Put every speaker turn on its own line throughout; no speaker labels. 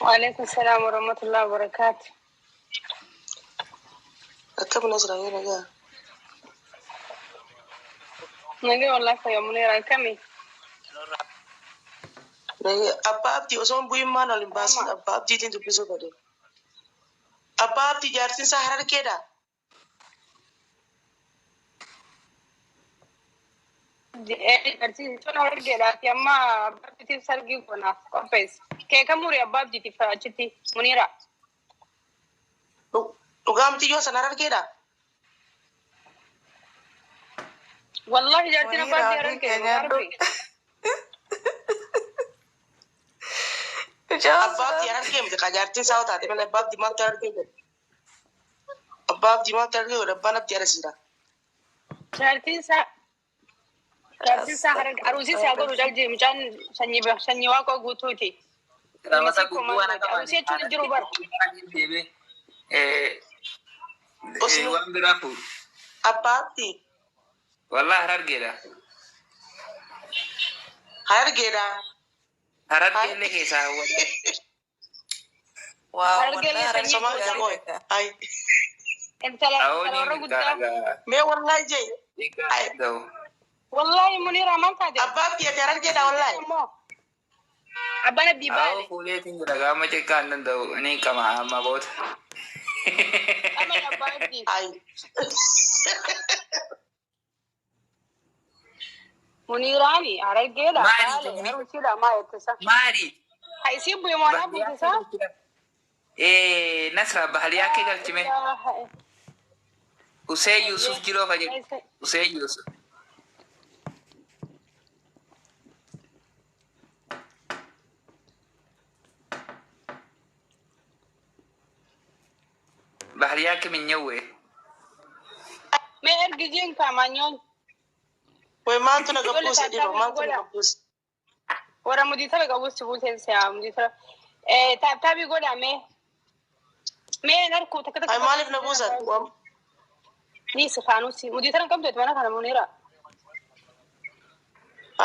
Waalaikum salaam warahmatullahi wabarakatuh.
Akkam Nasraa yoo nagaa.
Nagee wallahi fayyaa Muniira akkami?
Abbaa Abdii osoo hin bu'in maal ol hin baasin Abbaa Abdiitiin dubbisuu bade. Abbaa Abdii jaartiin isaa Harargeedha.
Barsiisuun Harargeedhaati amma Abbaa Abdiitiif sargii goona qopheessa. Keeka muri Abbaa Abdiitiif achitti Muniira.
Dhugaa mitiyyoo san Harargeedha.
Wallahi jaartiin Abbaa
Muniira
Abdii
hojii kee
Harargeedha dhugaa
nyaadhu.
rabbi.
Mucaan
Abbaa Abdii
sun
Harargee miti kaa jaartiin isaa yoo taate malee Abbaa Abdii maaltu Harargee godhe? Abbaa Abdii maaltu Harargee godhe? Abbaan Abdii Arsiidha.
Jaartiin isaa jaartiin isaa Hararge aruusii isaa godhu jalji mucaan sanyii sanyii waaqoo guutuuti. Ilma
Ramata
sikkoo
gubbuu
maal
waan
gooti
akka
aruusii jechuun hin jiru bara.
deebee
Osoo
waan biraa fuudhu.
Abbaa Abdii
Wallahi Harargeedha.
Harargeedha.
Harargee illee keessaa hawwataa.
Waa
Harargee
wallahi
illee sanyii
Somaa
Harargeen
goota.
qoy.
gaariidha.
Ay.
Intala
Awoo
intala
ni
warra
milkaa'aa
guddaa.
gaa.
Mee wallahi jee.
Xiqqaa
Ay.
ta'u.
Wallahi Muniira maal taate?
Abbaa Abdii ati Harargeedha wallahi.
Immoo abbaan Abdii
Awoo
baale.
fuuleetiin jira gaama xiqqaa hin danda'u ni qama amma booda.
Amani abbaa Abdii.
Ay.
Muniiraani Harargeedha
Maali
baale
tumni?
aruusiidha maa jettisa.
Maali?
Ha isiin bu'e moo anaa
Bahaliyaa
buutisa?
kee galchime. Nasra bahaliyaa kee
Laa
galchime.
ilaaha
Hussein Yusuf Jiloo ka jedhu.
illa.
Hussein Yusuf. Bahaliyaa kee minyawwee.
Mee ergi jiin kaamaanyoon
Way maaltu na
ijoollee
gabbuuse dhiroo
taattaabii
maaltu na
godha.
gabbuuse.
Warra mudii qabus buuseen si'a mudii Taattaabii godha mee. Mee narku takka
Ay
takka
maaliif na buusan?
Ni si kaanusi mudii tara qabdu mana kana Muniira.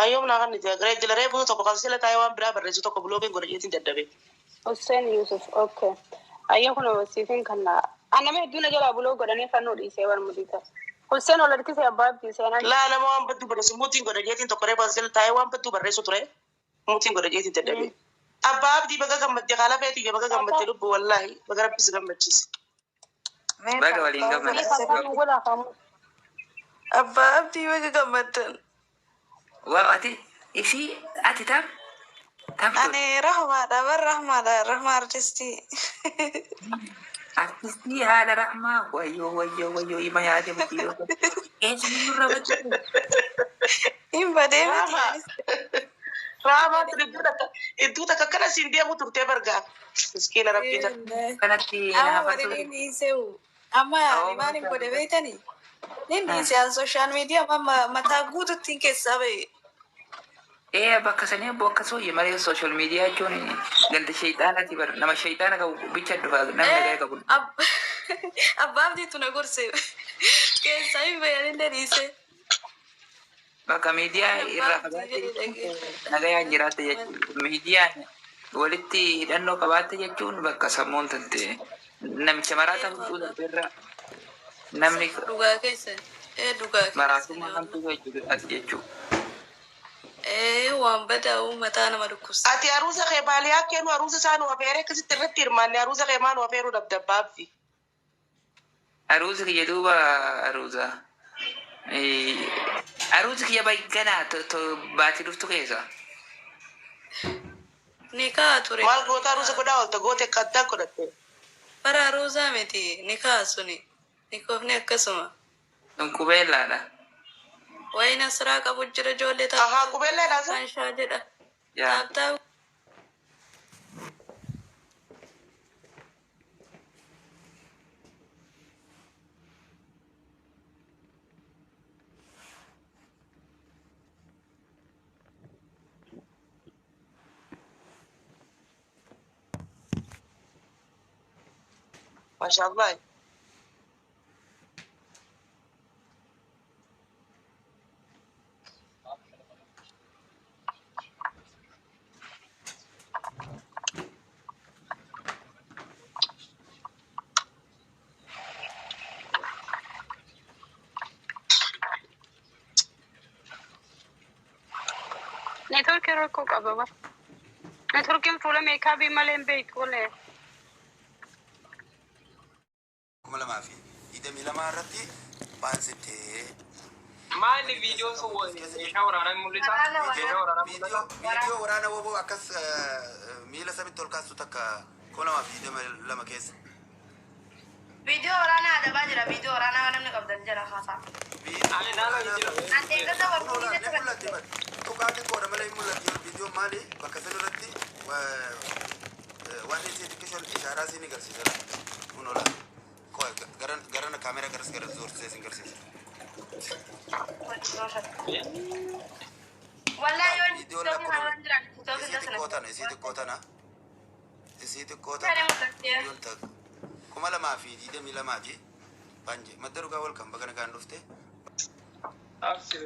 Ayyoom naa kan niti garee jala reefu tokko kan sila taa'ee waan biraa barreessu tokko bilookiin godhe jeetiin dadhabe.
Hussein Yusuf okay. Ayyoo kun wasiifin kan anama hedduu na jalaa buloo godhanii fannoo dhiisee war mudii tara. Hussein ol harkisee abbaa abdii seenaa
Laa nama waan badduu barreessu muutiin godhe jeetiin tokko reefu kan sila taa'ee waan badduu barreessu ture muutiin godhe jeetiin dadhabe. Abbaa Abdii baga gammadde haala feeti baga gammadde lubbu wallaahi baga rabbi si gammachiise.
Mee
Baga waliin
taaptaa
gammadde.
Mee
godha
taattaabii
sirriitti.
godhaa kaamu.
Abbaa Abdii baga gammaddan.
Waa ati isii ati tam tam
Ani
turte.
Rahmaadha bar Rahmaadha Rahmaa artistii.
Artistii haadha Rahmaa wayyoo wayyoo wayyoo ima yaade mucayyoo. Eessa nurra badde?
Hin badee miti
Raamaa
anis.
Raamaa ture iddoo takka iddoo takka akkana siin deemu turtee bargaa miskiina rabbii ta'a.
Kanatti na
Amma
hafartuu.
badee dhiisewu. Amma
Awoo
ani maal hin
maal
godhe beektanii? Nin dhiise an sooshaal miidiyaa amma mataa guututti hin keessaa ba'e.
Ee bakka sanii abbo akka sooyye malee social media jechuun ganda shayxaanaati bar nama shayxaana qabu bicha dhufa namni nagaa qabu.
Abbaa Abdiitu na gorse. Keessaa hin ba'e anillee dhiise.
Bakka miidiyaa
Waan abbaa
irraa
Abdii
fagaatte
jedhe
jechuun
dhaggeeffadha.
nagayaan jiraatte jechuudha. Miidiyaan walitti hidhannoo qabaatte jechuun bakka sammuun tante namicha maraataa
Ee
huccuu
wallah.
darbeerra namni
Dhugaa keessan. Ee dhugaa keessan.
maraatummaa hamtuu jechuudha ati jechuudha.
Ee waan badaa mataa nama dhukkubsa.
Ati aruusa kee baaliyaa kennu aruusa isaa nu afeeree akkasitti irratti hirmaanne aruusa kee maa nu afeeruu dhabde abbaa Abdii.
Aruuzi kiyya duuba aruuza. Aruuzi kiyya bayganaa baatii dhuftu keessa.
Nikaa ture.
Maal goota aruusa godhaa oolta goote akka addaa godhatte.
Bara aruusaa miti nikaa suni. Nikoofni akkasuma.
Sun qubeellaadha.
Wayi Nasraa qabu jira ijoollee
Ahaa
taaptaa
qubeellaadhaa sun.
kan shaa jedha.
Yaa.
Taaptaa
Maashaallah.
Rakkoo qaba bar. Networkiin fuula makeup malee hin beektu wallahi.
2022 irratti baansittee.
Maali viidiyoon sun meeshaa waraanaa mul'isa? Meeshaa waraanaa mul'isa?
Viidiyoo waraana woboo akkas miila samitti ol kaastu takka 2022 keessa.
Viidiyoo waraanaa adabaa jira. Viidiyoo waraanaa namni qabdan jira haasaa.
Ani naannoo hin jira.
Ante eegata
Ni
warra
mul'atti bar. Tuqaa xiqqoodha malee hin mul'atti. Viidiyoon maali bakka san irratti waan isii xiqqishoon ishaaraa siin agarsiisa. Kun ola. Garana kaameraa garas garas zoorsisee sin garsiisa.
Wallahi yoo
Viidiyoon
TikTok
lakkuma
waan jiran TikTok
isii
irra
xiqqoo
sana.
tana, isii xiqqoo tana, isii xiqqoo
Kana
tana.
mul'atti.
Viidiyoon ta 2022ti. Banje madda dhugaa wal kan bakka nagaan dhufte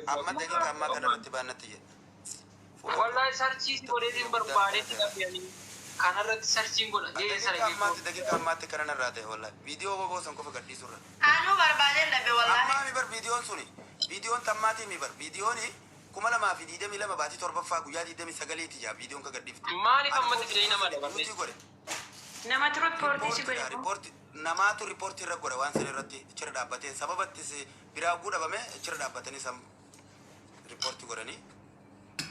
amma daqiiqa ammaa kana irratti baannatti jedha.
Wallahi search godheetiin barbaadeetti dhabanii kanarratti searchiin godha jee sana.
Daqiiqa ammaatti kana narraa ta'e wallahi viidiyoo boboo san qofa gadhiisurra.
Anuu barbaadeen dhabe wallahi.
Ammaa mi bar viidiyoon suni, viidiyoon tammaatii mi bar, viidiyoon 2022 baatii torbaffaa guyyaa 29ti jaa viidiyoon ka gadhiifte.
Maaliif ammatti fidanii nama dabarre?
Nuti godhe.
Namatu riippoortii si godhe.
Riippoorti namaatu riippoortii irra godha waan san irratti achirra dhaabbatee sababa itti biraa guudhabame achirra dhaabbatanii san riippoortii godhanii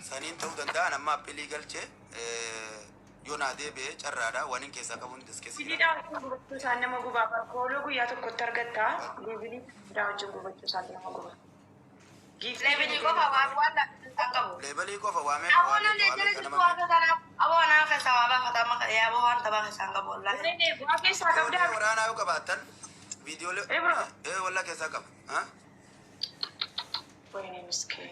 saniin ta'uu danda'an. Amma appeal galchee yoo naa deebi'e carraadha, waan hin keessaa qabu hundas keessa jira.
Sibiidhaa wajjin gubachuu isaan nama gubaa. Barkooloo guyyaa tokkotti argatta. Levelii sibiidhaa wajjin gubachuu isaan nama guba.
Levelii qofa waan laafisuu qabu.
Levelii qofa waamee
Aboo namni jala jirtu waan kanaaf aboo nama keessaa waa baafata amma aboo waan taphaa keessaa hin qabu wallahi.
Inni bu'aa keessaa
Viidiyoolee
qabdaa.
waraanaa yoo qabaattan viidiyoolee
Ibro.
Wallaa keessaa qaba.
Wayne miskee.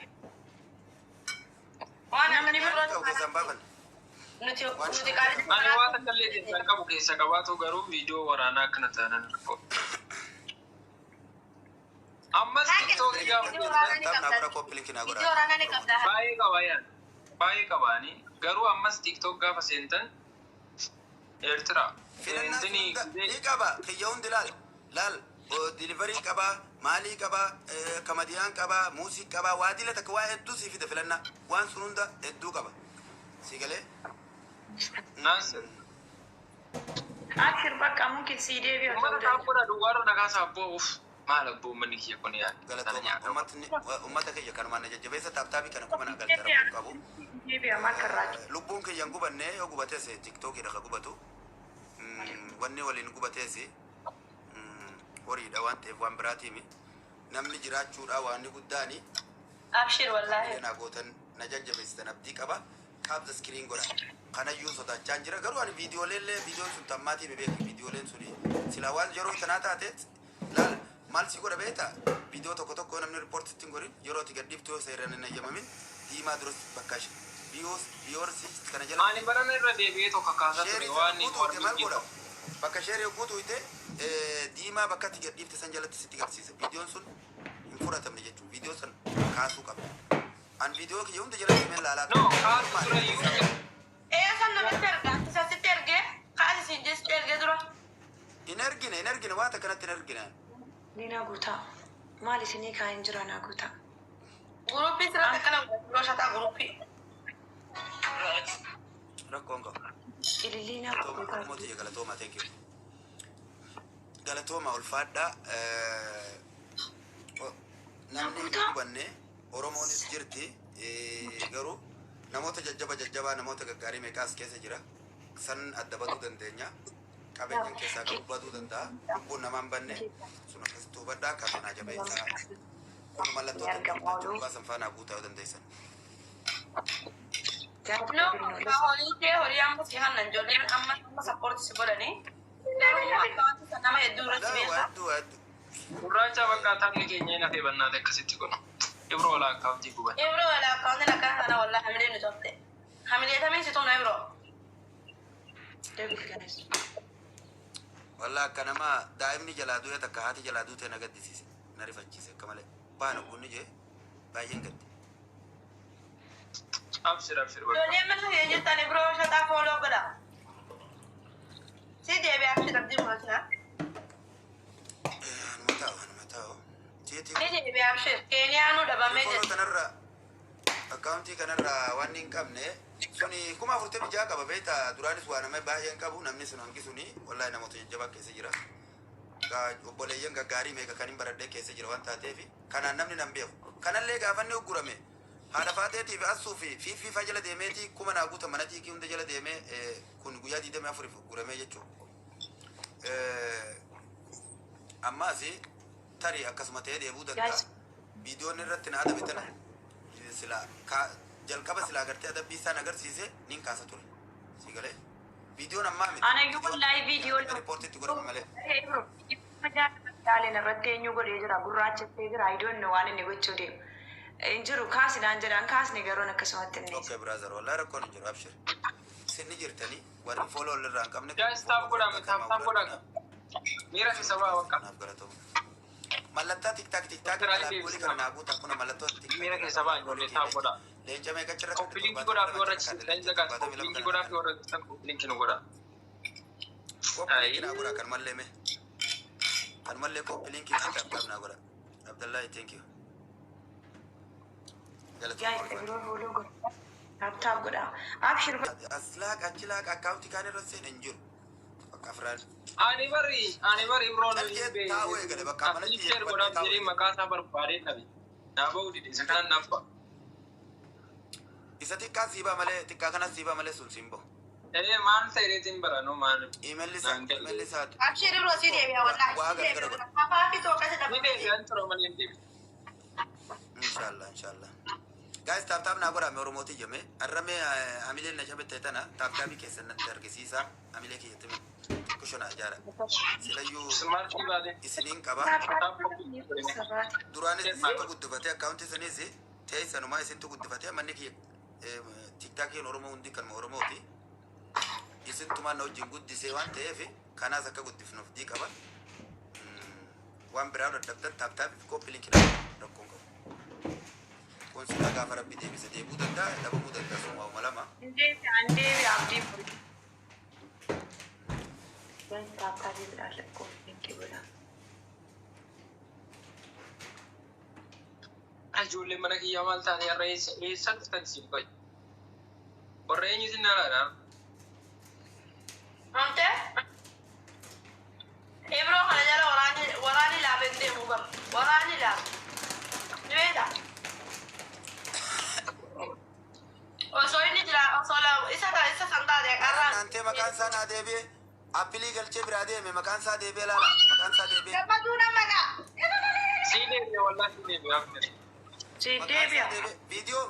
Waan
Namni
akka
Qabu keessaa hin baafanne.
Nuti qaalii
Ani waan takka illee keessaa qabu keessa qabaatu garuu viidiyoo waraanaa akkana taanan rakkoo. Ammas TikTokii gaafa
Viidiyoo waraanaa ni
Taphna
qabda.
bira copy link naa godhaa.
Viidiyoo waraanaa ni qabda.
Baay'ee qaba yaan. Baay'ee qabaani. Garuu ammas TikTok gaafa seentan Eertiraa.
Filannaa sun
Intini
hunda ni qaba. Kiyya hundi laal. Laal. Delivery qaba. Maalii qaba. Kamadiyaan qaba. Muusii qaba. Waa dila takka waa hedduu sii fida filannaa. Waan sun hunda hedduu qaba. Si galee?
Naasir.
Abshir bakka mumkin sii deebi'a ta'uu
Uummata
danda'a.
kaappoodha duwwaarra nagaa isaa abboo uff maal abboo uummanni kiyya kun yaa.
Galatooma. Uummatni uummata kiyya kanumaan na jajjabeessa tap tapii kana kuma na galcha rakkoo qabu.
Deebi'a maal karraa
Lubbuun kiyya hin gubanne, yoo gubates TikTokiidha ka gubatu. Wanni waliin gubates horiidha waan ta'eef waan biraatiimi. Namni jiraachuudha waan guddaani.
Abshir wallahi.
Na gootan na jajjabeessitan abdii qaba. Kaabza screen godha. Kanayyuu sodaachaa jira. Garuu ani viidiyoolee illee viidiyoon sun tammaatii beeku viidiyooleen suni silaa waan yeroo tanaa taate laal maal si godha beektaa, viidiyoo tokko tokko namni riippoortitti hin godhin yeroo itti gadhiiftu yoo seeraan hin eeyyamamin diimaa duras bakka viewers kana jala.
Ani barana irra deebi'ee tokko kaasaa ture
Share
waan
guutuu ite maal godha? Bakka share guutuu ite diimaa bakka itti gadhiifte san jalatti sitti garsiisa. Viidiyoon sun hin fudhatamne jechuudha. Viidiyoo san kaasuu qaba. An viidiyoo kiyya hunda jalatti himeen laalaa.
No, kaasu ture iyyuu.
Ee san namatti erga. Isa sitti ergee kaasi siin jee sitti ergee dura.
Hin ergine, hin ergine, waan akkanatti hin ergine.
Ni naa guutaa. Maal isinii kaa'een jira naa guutaa.
Guruppii sirratti akkana yeroo shataa guruppii.
Rakkoon qabu.
Ilillii naa
Galatooma
guutaa.
Oromoo tiyya galatooma, thank you. Galatooma, ulfaadhaa. Namni hin hubanne Oromoonis jirti, garuu namoota jajjaba jajjabaa namoota gaggaarii meeqaas keessa jira. San adda baduu dandeenya. Qabeenyaan keessaa qabu baduu danda'a. Lubbuun namaa hin banne sun akkasitti hubadhaa kan kanaa jabeessaa. Kun mallattoo tokko baasan faanaa guutaa yoo dandeessan.
No, horii kee horii amma si hannan ijoolleen amma amma support si godhanii. Garuu akka wanti nama hedduu irratti
Laa waa
beekaa.
hedduu, waa hedduu.
Gurraacha bakka taphni keenya hin hafee bannaate akkasitti kun. Ibro walaa akka abdii guban.
Ibro wala akkaawwanti akkana kana wallahi hamilee nu cabte. Hamilee tamiin si tumna Ibro.
Double guys.
Wallaa akka nama daa'imni jalaa du'e takka haati jalaa duute na gaddisiise. Na rifachiise akka malee. Baana bunni jee baay'een gadde.
Abshir, abshir bakka.
Ijoolleen mana keenya jirtan Ibro shataa follow godha. Si deebi'ee abshir abdii muratina.
Anuma taa'u, anuma taa'u. Jeetii
Ni deebi'ee abshir. Keeniyaanuu dhabamee
Follow
jira.
kanarra akkaawuntii kanarra waan hin qabne Suni 46,000 qaba beektaa. Duraanis waa nama baay'een qabu namni sun hangi suni wallahi namoota jajjabaa keessa jira. Obboleeyyan gaggaarii meeqa kan hin baradhee keessa jira waan taateef kanaan namni nan beeku. Kanallee gaafanni uggurame haadha faateetii fi assuu fi fiiffii jala deemeeti 1000 naa guuta mana tiikii hunda jala deemee kun guyyaa 24f ugguramee jechuudha. Ammaas tarii akkasuma ta'ee deebuu danda'a. Viidiyoon irratti na adabe tana sila jalqaba silaa gartee adabbii isaan agarsiise nin kaasa ture. Si galee? Viidiyoon ammaa miti.
Ana iyyuu wallaahi viidiyoo
Riippoortiitti godhame malee.
Yaaleen irratti eenyu godhee jira, gurraachattee jira. I don't know waan inni gochuu deemu. Hin jiru, kaasinaan jedhaan kaasne garuu akkasumatti inni.
Okay brother, wallahi rakkoon hin jiru, abshir. Isin ni jirtanii warri follow irraa hin qabne.
Guys, tap godhaa, tap tap godhaa. Miira keessa ba'aa bakka.
Naaf galatooma. Mallattaa TikTok TikTok
Doktor Ali
kalaaf goolii kana naa guutaa kuna mallattoo TikTok.
Miira keessa ba'aa ijoollee, tap godhaa.
Leenca meeqa achirratti?
Copy link godhaa fi warra chiisitan zagaat. Copy link godhaa fi warra chiisitan copy link nu godhaa.
Copy link naa godhaa kanumallee mee. Kanumallee copy link tap tap naa godhaa. Abdallahi, thank you.
Guys, biroo follow godhaa. Tap tap godhaa. Abshir.
As laaq achi laaq akkaawuntii kaan irra seene hin jiru. Bakka afraan.
Ani bari Ibroon
Calqee taa'uu eegale bakka manatti
share godhaaf jedhee maqaa isaa barbaadee dhabe. Naa ba'uu dide, isa kanan naaf ba'a.
Isa xiqqaa siibaa malee, xiqqaa kanas siibaa malee sun siin bahu.
Ee, maal ta'eetiin baranuu maal?
Imalli isaa imalli isaa.
Abshir Ibro, si deebi'a wallahi.
Waa
Si
gargara
deebi'a.
godha.
Afaa fi tokko
Ni deebi'an tura malee hin deebi'u.
Inshallah, inshallah. Guys, tap tap naa godhame Oromootii jame. Arrame amileen na cabette tana tap tapii keessan natti argisiisa. Amilee kiyyatti xiqqisho naa ijaara. Silayyuu
Smartii baatee.
isiniin qaba.
Tap godhee.
Duraanis isintu guddifatee akkaawuntii saniis ta'e sanumaa isintu guddifatee manni kiyya TikTokiin Oromoo hundi kanuma Oromooti. Isintumaan na wajjin guddisee waan ta'eef kanaas akka guddifnuuf dii qaba. Waan biraa dadhabdan tap tapii fi copy linkii rakkoon qabu. Kun silaa gaafa rabbi deebise deebuu danda'a, dhabamuu danda'a, suma uma lama.
Deebi'a, deebi'a abdii. Guys, tap tap godhaa, copy link godhaa.
Ijoolleen mana kiyyaa maal taate har'a? Eessa eessa dhuftan isin qoy? Warra eenyu isin naalaadha?
Amte? Ibro kana jala waraanni waraanni laafee deemu bara. Waraanni laafe. Ni beektaa? Osoo inni jira osoo isa isa san taate qarraan.
Naantee maqaan isaa naa deebi'e appilii galchee biraa deeme, maqaan isaa deebi'e, laala, maqaan isaa deebi'e.
Gammachuu nama dha.
Sii deebi'e, wallaahi sii deebi'e abdii.
Si
Maqaan
deebi'a.
isaa deebi'e.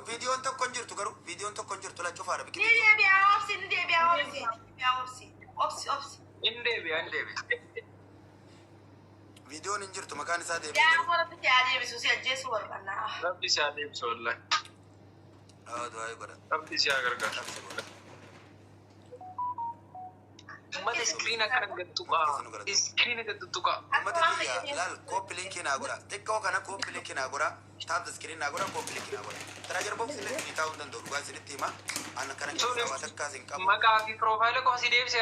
Viidiyoon tokko hin jirtu garuu viidiyoon tokko hin jirtu, lachuufaadha
Ni
biqiltuu.
deebi'a obsi, ni deebi'a obsi. Ni deebi'a obsi. Obsi, obsi.
Hin deebi'a, hin deebi'a.
Viidiyoon hin jirtu, maqaan isaa deebi'e
Yaa
garuu.
Rabbi si haa deebisu, si ajjeesuu barbaanna.
Rabbi si haa deebisu wallaahi.
Haa, du'aa godha.
Rabbi si haa gargaaru.
Rabbi godha.
Uummata, screen akkana gad tuqaa. Screen gad tuqaa.
Uummata kiyya, laal, copy linkii naa godha. Xiqqoo kana copy linkii naa godha. Tap screen naa godha, copy linkii naa godha. Treasure box illee isinii taa'uu hin danda'u, dhugaa isinitti hima. Ana kana keessaa waa takkaas hin qabu.
Maqaa fi profile qofa si deebise.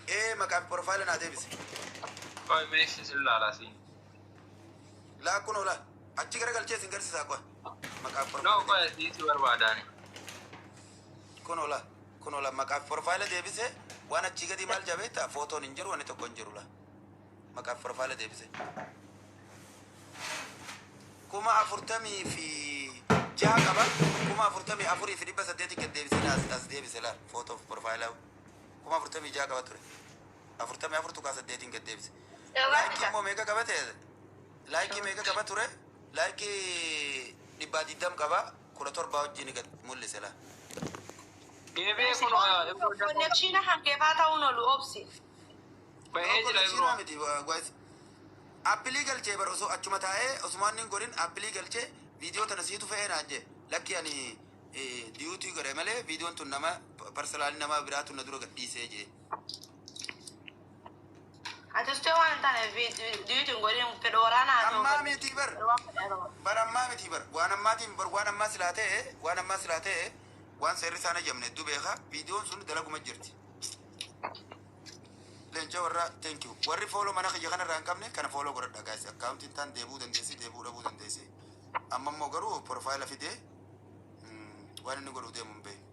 Ee, maqaa fi profile naa deebise.
Qoy, meeshaa sin laalaa siin.
Laa, kunoo laa. Achi garagalchee isin garsiisaa qo'a. Maqaa fi
No,
profile.
qoy, asii si barbaadaani.
Kunoo laa. Kunoo laa, maqaa fi profile deebise. Waan achii gadi maal jabeetta footoon hin jiru, wanni tokko hin jiru laa. Maqaa fi profile deebise. 46,000 qaba. 44,800 gad deebisee as deebise laal, footoo fi profile. 46,000 qaba ture. 44.8n gad deebise. Likeii immoo meeqa qabate? Likeii meeqa qaba ture? Likeii 120 qaba. 17 wajjin gad mul'ise laal.
Deebi'ee kun.
Connection hankeefaa ta'uun oolu, obsi.
Bahee jira
Connection
Ibro.
miti guys. Appilii galchee bara osoo achuma taa'ee osumaan hin godhin appilii galchee viidiyoo tana siitu fe'ee naan jee, lakki ani delete godhe malee viidiyoon tun nama personally nama biraatu na dura gadhiisee jee.
Ati waan hin taane delete hin godhin, fedha waraanaa haa ta'u.
Ammaa miti bar.
Waan fedha haa ta'u.
Bar ammaa miti bar, waan ammaatiin bar, waan ammaa silaa ta'e, waan ammaa silaa ta'e, waan seerri isaan ajamne hedduu beeka, viidiyoon sun dalaguma jirti. Leenca warra, thank you. Warri follow mana kiyya kanarraa hin qabne kana follow godhadha guys. Akkaawuntiin taan deebuu dandeessi, deebuu dhabuu dandeessi. Amma immoo garuu profile fidee Waan inni godhuu deemu hin beeknu.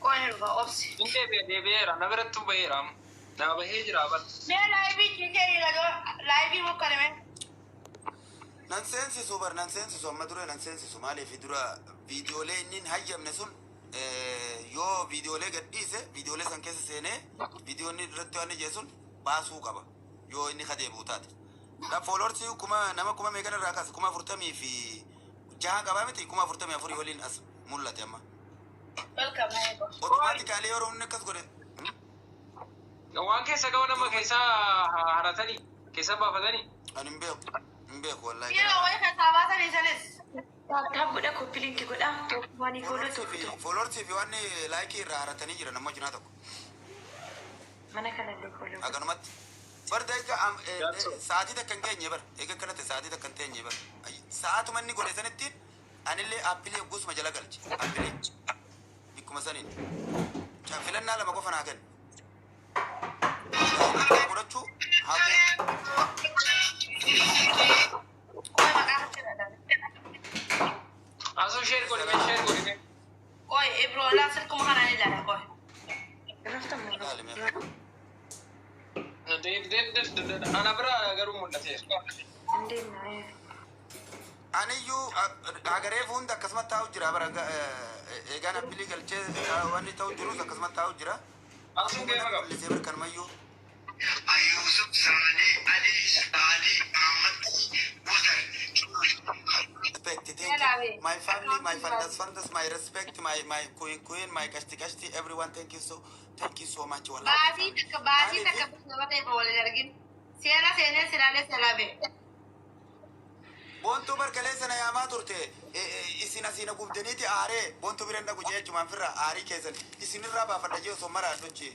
Qoonni dhufa obsi.
Hin deebi'e deebi'eera na birattuu baheera amma. Naa bahee jira bara.
Mee live ciisee jira live mokkaleme.
Nan seensisu bar, nan seensisu amma dura nan seensisu. Maaliif dura viidiyoolee inni hin hayyamne sun yoo viidiyoolee gadhiise, viidiyoolee san keessa seenee viidiyoonni irratti waan ijee sun baasuu qaba yoo inni kadeebi'u taate. Followers kuma nama kuma meeqan irraa kaase? 46,000 qabaa miti, 44,000 waliin as mul'ate amma.
Welcome.
Automatically yeroo inni akkas godhe.
Waan keessa qabu nama keessaa haratanii keessa baafatanii.
Ani hin beeku, hin beeku wallaahi.
Yeroo wayii keessaa baasanii sanis.
Tap godha, copy link godha. Tokko waan follow tokko tokko.
Followers fi waan like irraa haratanii jiran ammoo jinaa tokko.
Mana kanallee follow.
Akkanumatti. Bar eega sa'aatii takka hin geenye bar, eega akkanatti sa'aatii takka hin teenye bar. Sa'aatuma inni godhe sanittiin anillee aappilee gusuma jala galche. Aappilee bikkuma saniin. Filannaa lama qofa naa kenna. Godhachuu haa.
Qoy maqaa irratti.
Asuu share godhi mee, share godhi mee.
Qoy Ibro laa silkuma kanaan ilaala qoy.
Raftamu.
Ilaali mee.
Deef deef deef, ana bira garuu mul'ateera.
Indeemna.
Aniyyuu agareef hunda akkasuma taa'u jira bara, eegaan appilii galchee wanni ta'u jirus akkasuma taa'u jira.
Asuun gahee qaba.
Mul'isee bir kanumayyuu.
Yusuf Salih Ali Salih Ahmad Water.
Respect, thank you. My family, my fandas fandas, my respect, my queen queen, my kashti kashti, everyone, thank you so much. Wallahi.
Baasii takka nama ta'e waliin argin. Seera seenee silaalee silaabe.
Boontuu barkalee sana yaamaa turte, isin asiina gubdaniiti aaree boontuu bira hin dhaqu jee jechumaan firra aarii keessan isinirraa baafadha jee osoo mara addochi.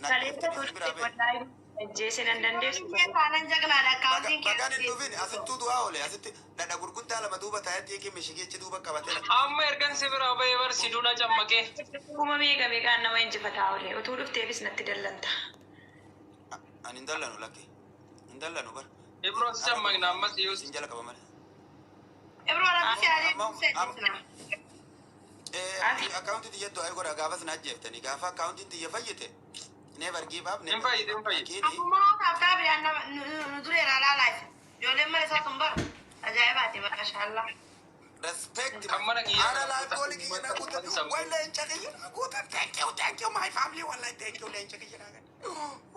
Kaleessa turte wallaahi ajjeese nan dandeessu.
Taanan jagnaadha akkaawuntiin.
Bagaan hin dhufin asittuu du'aa oole, asitti dhadha gurguddaa lama duuba taa'ee xiiqii mishigichi duuba qabatee.
Amma ergan si biraa bahee bar si duna cammaqee.
Kuma meeqa meeqaan nama injifataa oole, utuu dhufteefis natti dallanta.
Ani hin dallanu, lakki. Hin dallanu bar.
Ibroon si cammaqna ammas yoo
Isin jala qaba malee.
Ibro rabbi si adeemsise.
Akkaawuntii xiyya du'aa godha, gaafas na ajjeeftanii gaafa akkaawuntiin xiyya fayyite. Never give up.
Hin fayyite, hin fayyite.
Akkuma taaftaa biraan nama nu dureera laalaaf. Ijoolleen mana isaa tun bara. Ajaa'ibaati maashaallah.
Respect.
Kan mana kiyya
Ara laa gooli kiyya na guutan. Way leenca kiyya na guutan. Thank you, thank you, my family. Wallahi thank you, leenca kiyya na guutan.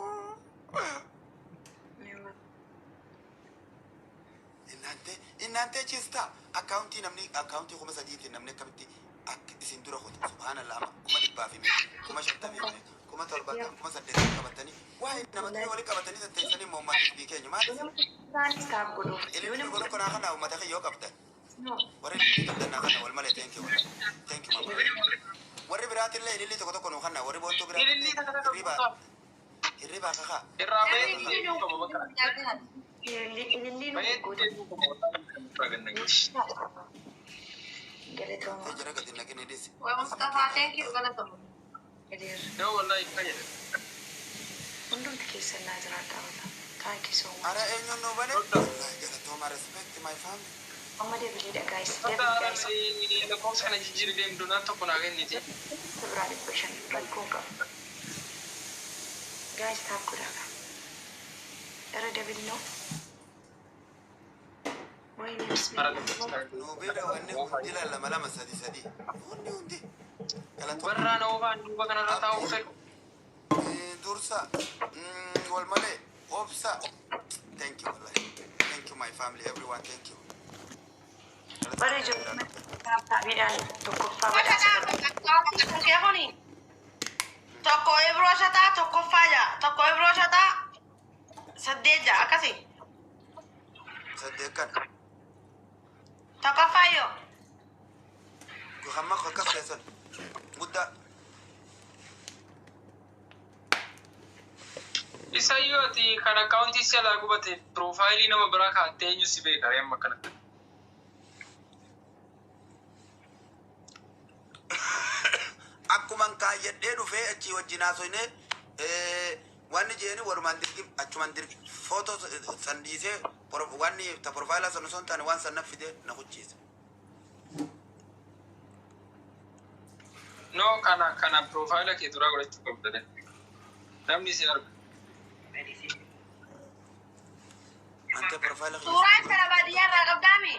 Innante innante chista akkaawuntii namni akkaawuntii 3000tiin namni akkamitti akka isin dura kutu? Subhaanallah, amma 100,000 fi meeqa, 50,000 fi meeqa, 70,000, 80,000 qabatanii waa'ee nama walii qabatanii tatteessanii immoo uummata biyya keenya maal
Isaanis tap godhuuf.
Ilmi tokko tokko naa kana uummata kiyyoo qabdan. Warri ilmi qabdan naa kana wal malee, thank you, thank you mama. Warri biraatillee ililli tokko tokko nuu kanna, warri boontuu biraatillee.
Ilillii takka takka
Hirribaa hirribaa kakaa.
Irraa bahee deebi'uu qaba bakka.
Ililli nu
Bahee
guutu.
deebi'uu qaba.
Galatooma.
Jara gadi naqini dhisi.
Waa Mustafaa, thank you, galatooma.
Galeerra.
Yoo wallahi fayyada.
Hundumti keessan naa jiraadhaa wala. Thank you so much.
Ara eenyuun nuu bane? Wallahi galatooma, respect my family.
Amma deebileedha guys.
Wanta
Deebile guys.
Lakkoofsa kana jijjiirri deemtu naan tokko naa kenniti.
Biraa 500 rakkoo qabu. Guys, tap godhaa. Irra dabilnoo. Wayne
Ara
bismillah.
lakkoofsa.
Nuu bira wanni hundi lama lama sadi sadi. Hundi hundi. Galatooma.
Warraa na oofaan duuba kanarra taa'uu fedhu.
Dursa wal malee obsa. Thank you wallahi. Thank you, my family, everyone, thank you.
Bara ijoollee taabiidhaan tokkoffaa badhaasa.
Kee kuni tokko Ibroo shataa tokkoffaa jaa, tokko Ibroo shataa saddeet jaa akkasi.
Saddeet kan.
Tokkoffaa yoo.
Hamma akkas keessan guddaa.
Isayyoo ati kan akkaawuntii si alaa gubate profile nama biraa kaa'attee eenyu si beeka amma kanatti.
Akkuman kaayyadhee dhufee achii wajjin haasofnee wanni jeeni walumaan dirqi achumaan dirqi footoo san dhiisee wanni ta profile san osoo hin taane waan san na fide na kuchiise.
No, kana profile kee duraa godhachuu qabda. Namni si arga.
Ante profile
Suuraa intala baadiyyaa irraa qabdaami.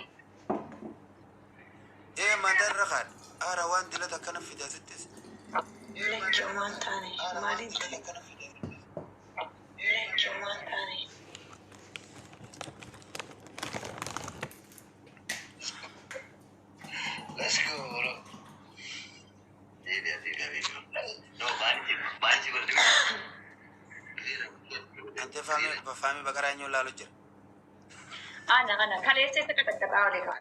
Ee maanta irra kaadhe. Aara waan dilata akkana fide asittis.
Lakki homaan taane maaliin ta'e? Lakki homaan taane.
Let's go, bro. Deebi'a, deebi'a, deebi'a. No, maaliif maaliif godhate?
Ante faamii faamii baqaraa eenyuun laalu jira.
Ana kana kaleessa isa qaxaqqaxaa olee qaba.